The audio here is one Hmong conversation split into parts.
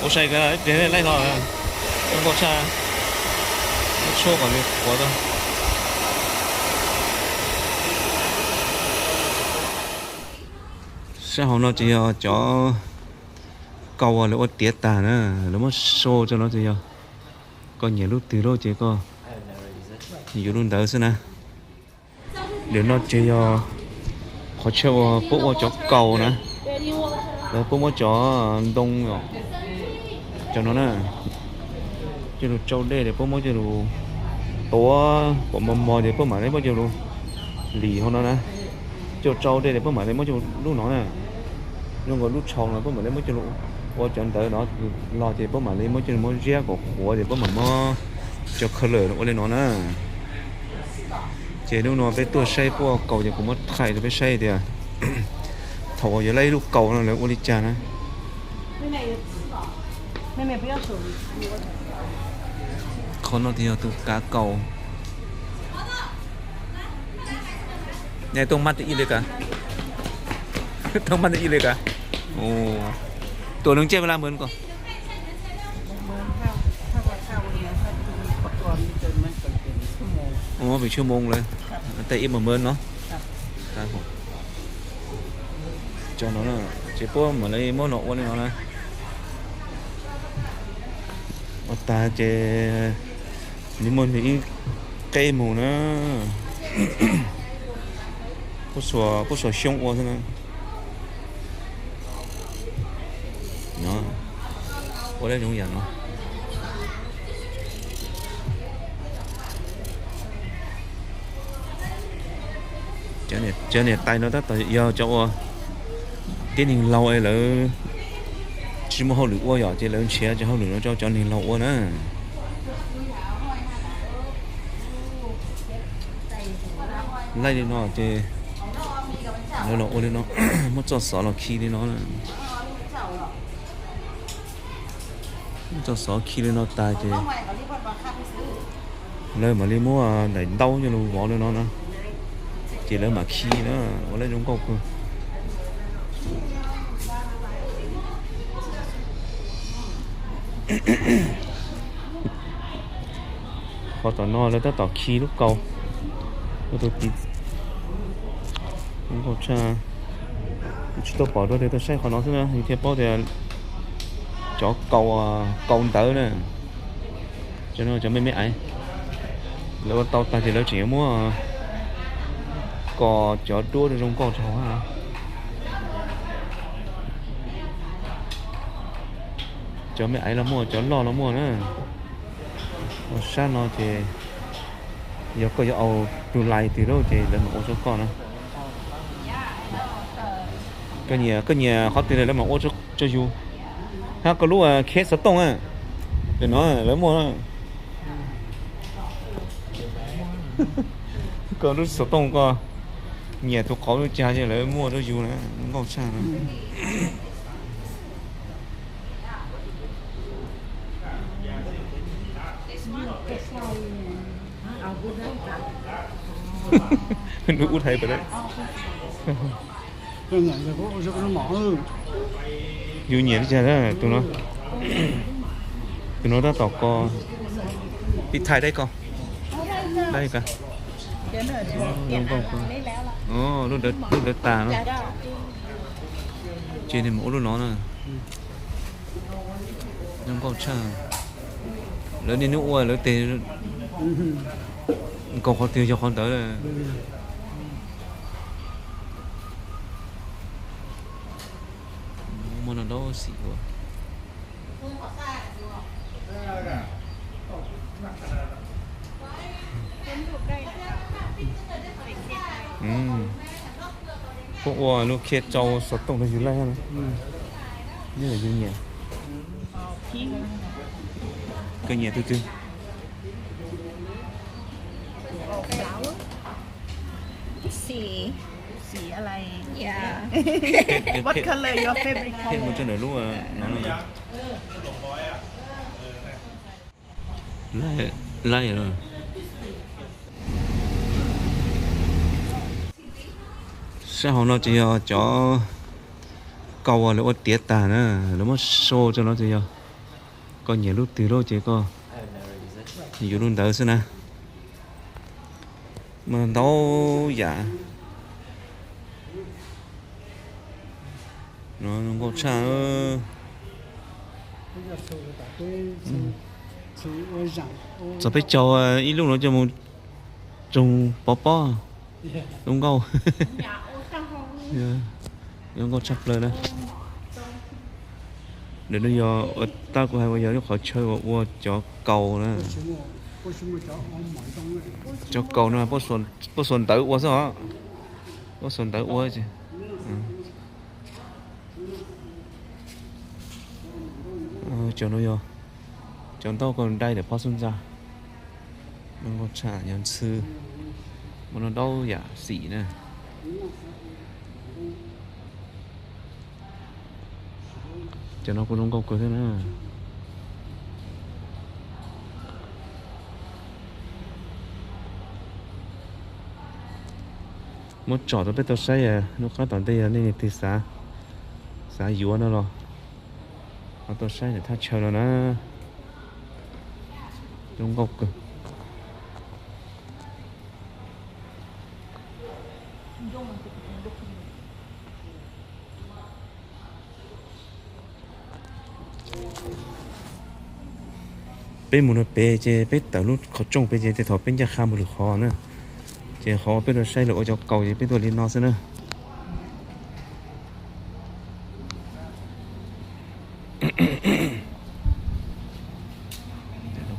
Ua sai kawg, ib pliag laij hlo, zoo nkauj tshaj, muab tshuab kom nws qhuav tau. Sab hauv no ces yog cov kaus uas lawv ua tiav tag na, lawv muab sau rau no ces yog koj nyiam lub twg lawm ces koj yuav lub ntawd xwb na. Ntawm no ces yog qhov chaw uas puab ua cov kaus na, lawv puab muab cov ntoo, cov no na, coj lug tsau dej ces puab muab coj lug tuav kom mos mos ces puab mam li muab coj lug lim hauv no na. Coj tsau dej ces puab mam li muab coj lub no na, zoo nkaus lub tshau no puab mam li muab coj lug ua cov ntawd no los ces puab mam li muab coj lug muab ziab kom qhuav ces puab mam muab cov color ua li no na. Ces hnub no peb tuaj saib puab ua kaus ces kuv muab thaij rau peb saib tias thaum uas yuav laib ib lub kaus no lawv ua li cas na. Qhov no ces yog tus kav kaus. Này tôi mắc được ít lấy cả. Tôi mắc được ít lấy cả. Ồ. Tua nws tsiaj ua li mln ko? Ua pem tshuaj moo lawm. Tau ib mos mln no. Cov no ces puab mam li muab no ua li no na. Ua tag ces nws muaj nws ib qeb mus na. Puab xuas xyoob ua xwb na. Ua dab zoo yam no. Cov niam tais no tab tom yog cov uas tib neeg laug es lawv tsis muaj hauj lwm ua yom, ces lawv nrhiav cov hauj lwm no rau cov neeg laug ua na. Laij li no ces lawv los ua li no, muab txoj xov los khi li no. Muab txoj xov khi li no tas ces lawv mam li muab daim ntaub coj lug vov li no na, ces lawv mam khi na. Ua li zoo nkauj kawg. Qhov tom no lawv tab tom khi lub kaus. Ua tus tiv, zoo nkauj tshaj. Tsis tau pom dua tias tuaj saib qhov no xwb na yus thiaj paub tias cov kaus, kaus ntawv na. Cov no cov me me aiv, lawv ua tau tag ces lawv tseem yuav muab kos cov duab zoo nkauj rau hauv. Cov me aiv los muaj, cov loj los muaj na. Ua sab no ces yog koj yuav ua tus lais twg lawm ces lawv mam ua rau koj na. Koj nyiam, koj nyiam qhov twg lawv mam ua rau yus. Hab koj lub kheb xov tooj a, pem no lawv muaj. Koj lub xov tooj koj nyiam tus qauv lub caag ces lawv muaj rau yus na, nkauj tshaj na. Nws ub hais pem dab. Yus nyiam li cas tus no? Tus no tab tom kos, pib thaij dab koj. Dab li ka. Lub ntawd tas no. Ces nws mus ua lub no na. Zoo nkauj tshaj. Lawv niaj hnub ua lawv tes nkaus qhov twg yog qhov ntawd. Muaj no dab xim ua. Puab ua lub kheb tsau xov tooj rau yus laij na. Yog yus nyiam. Koj nyiam tus twg? Xim. Xim a lai. What color your favorite color? Mus rau ntawm lub no no. Laij, laij. Sab hauv no ces yog cov kaus uas lawv ua tiav tag na, lawv muab sau rau no ces yog Koj nyiam lub twg lawm ces koj yuav lub ntawd xwb na. Muaj ntau yam. No zoo nkauj tshaj. Txog peb caug ib lub no coj mus tsoo pov pob. Zoo nkauj. Zoo nkauj tshaj plaws na. Ntawm no yog ua tab kuv hais ua yog lub qhov chaw uas ua cov kaus na. Cov kaus no puab xuas ntawv ua xwb os. Puab xuas ntawv ua. Cov no yog cov ntaub koj dai ntawm pob xub ntxa. Zoo nkauj tshaj, yog ntxhw, muaj no ntau yam xim na. Cov no kuj zoo nkauj kawg thiab na. Muab tsom rau peb tau saib, hnub qab tom ntej yog nej leej twg xav, xav yuav no los ho tau saib ntawm thaj chaw no na. Zoo nkauj kawg. Peb mus no pem ces peb tawm lub qhov rooj pem ces tej thaum peb ncaj qha mus lwm qhov na. Ces qhov peb tuaj saib lawv ua cov kaus ces peb tuaj li no xwb na.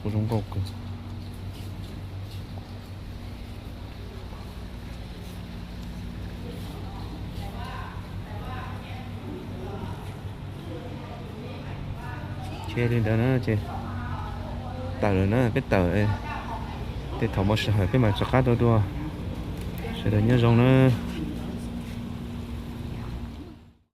Kuj zoo nkauj kawg. Ces li ntawd na ces tawm lawm na, peb tawm. Tej thaum muaj sij hawm peb mam rov qab tuaj dua. Sawv daws nyob zoo na.